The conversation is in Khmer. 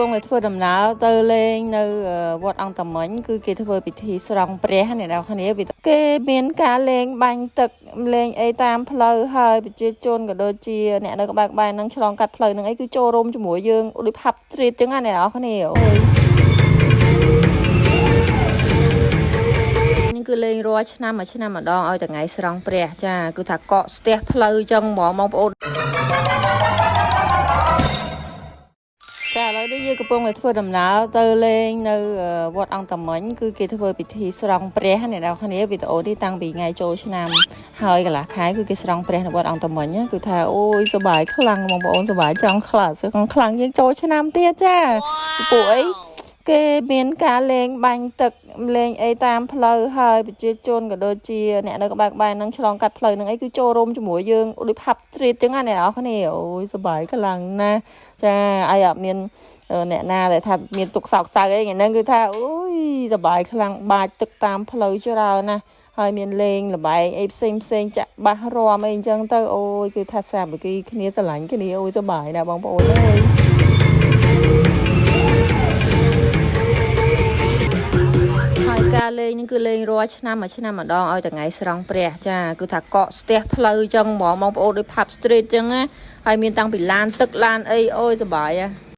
ពុងតែធ្វើដំណើរទៅលេងនៅវត្តអង្គតាមិញគឺគេធ្វើពិធីស្រង់ព្រះអ្នកនរគ្នាវាគេមានការលេងបាញ់ទឹកលេងអីតាមផ្លូវហើយប្រជាជនក៏ដូចជាអ្នកនៅក្បែរក្បែរហ្នឹងឆ្លងកាត់ផ្លូវហ្នឹងអីគឺចូលរួមជាមួយយើងដូច pub street ចឹងណាអ្នកនរគ្នាអូយ នេះគឺលេងរាល់ឆ្នាំមួយឆ្នាំម្ដងឲ្យតែថ្ងៃស្រង់ព្រះចាគឺថាកកស្ទះផ្លូវចឹងហ្មងបងប្អូនចាឥឡូវនេះយើងកំពុងតែធ្វើដំណើរទៅលេងនៅវត្តអង្គតាមិញគឺគេធ្វើពិធីស្រង់ព្រះអ្នកនរគ្នាវីដេអូនេះតាំងពីថ្ងៃចូលឆ្នាំហើយកន្លះខែគឺគេស្រង់ព្រះនៅវត្តអង្គតាមិញណាគឺថាអូយសប្បាយខ្លាំងបងប្អូនសប្បាយចង់ខ្លាំងខ្លាំងយើងចូលឆ្នាំទៀតចាពួកអី គេមានការលេងបាញ់ទឹកលេងអីតាមផ្លូវហើយប្រជាជនក៏ដូចជាអ្នកនៅក្បែរក្បែរហ្នឹងឆ្លងកាត់ផ្លូវហ្នឹងអីគឺចូលរួមជាមួយយើងដូច pub street ចឹងណាអ្នកនរគ្នាអូយសប្បាយខ្លាំងណាស់ចាអីអត់មានអ្នកណាដែលថាមានទុកសោកសៅអីថ្ងៃហ្នឹងគឺថាអូយសប្បាយខ្លាំងបាចទឹកតាមផ្លូវច្រើនណាស់ហើយមានលេងល្បែងអីផ្សេងផ្សេងចាក់បាសរាំអីអញ្ចឹងទៅអូយគឺថាសាមគ្គីគ្នាស្រឡាញ់គ្នាអូយសប្បាយណាស់បងប្អូនអើយ ហើយការលេងហ្នឹងគឺលេងរាល់ឆ្នាំមួយឆ្នាំម្ដងឲ្យតែថ្ងៃស្រង់ព្រះចាគឺថាកកស្ទះផ្លូវចឹងហ្មងបងប្អូនដូច pub street ចឹងណាហើយមានតាំងពីឡានទឹកឡានអីអូយសប្បាយហ៎